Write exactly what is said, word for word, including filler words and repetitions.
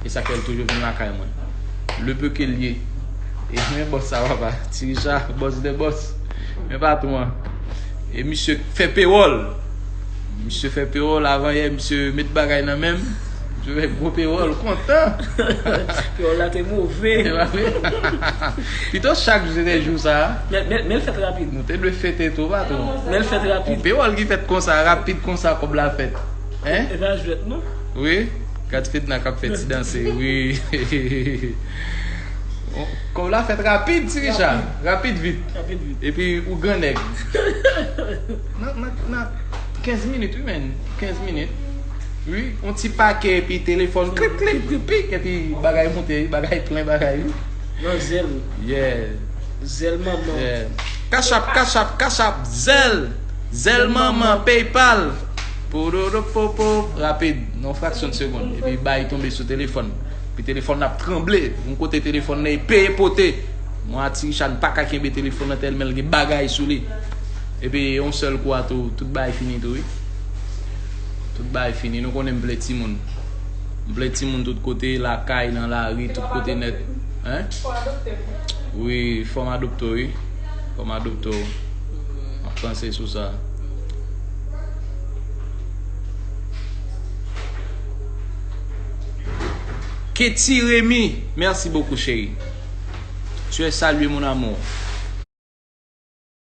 E sa k fè l toujou vin lakay mwen. Le peu que l ye. E men bòs sa, papa. Ti Richard, bòs de bòs. Men patwon an. E misye fè pewòl. Misye fè pewòl avan yè, misye met bagay nan men m. Misye fè gwo pewòl, kontan. Pewòl la te move. E pa vre? Pito chak jou se te jou sa a. Men, men, men l fèt rapid. Nou te dwe fete tou, patwon. Men l fèt rapid. Yon pewòl ki fèt konsa, rapid konsa, kòb la fèt. Hein? E pa jwèt, non? Wi. Gad Fedna k ap fè ti danse, wi. Kòb la fèt rapid, ti Richard. Rapid. Rapid vit. Rapid vit. Epi ou gran nèg. Nan, nan, nan kenz minit, wi, men. Kenz minit. Wi, yon ti pake, epi telefòn, klik, klik, klik, klik, epi bagay monte, bagay plen, bagay, wi. Nan zèl. Yeah. Zèl manman. Yeah. Cash App, Cash App, Cash App, zèl. Zèl manman, PayPal. Pododopopo, rapid, nan yon fraksyon de segonn. Epi bay tonbe sou telefòn. Epi telefòn nan ap tranble. Yon kote telefòn nan e peye pote. Mwen a ti Richard pa ka kenbe telefòn nan tèlman l gen bagay sou li. Epi yon sèl kou a tou, tout bagay fini tou, wi. Tout bagay fini. Nou konnen m vle timoun. M vle timoun tout kote, lakay, nan lari, tout kote nèt. Hein? Wi, fò m adopte w, wi. Fò m adopte w. M ap panse sou sa. Katie Remy, merci beaucoup, chérie. Tu es salué, mon amour.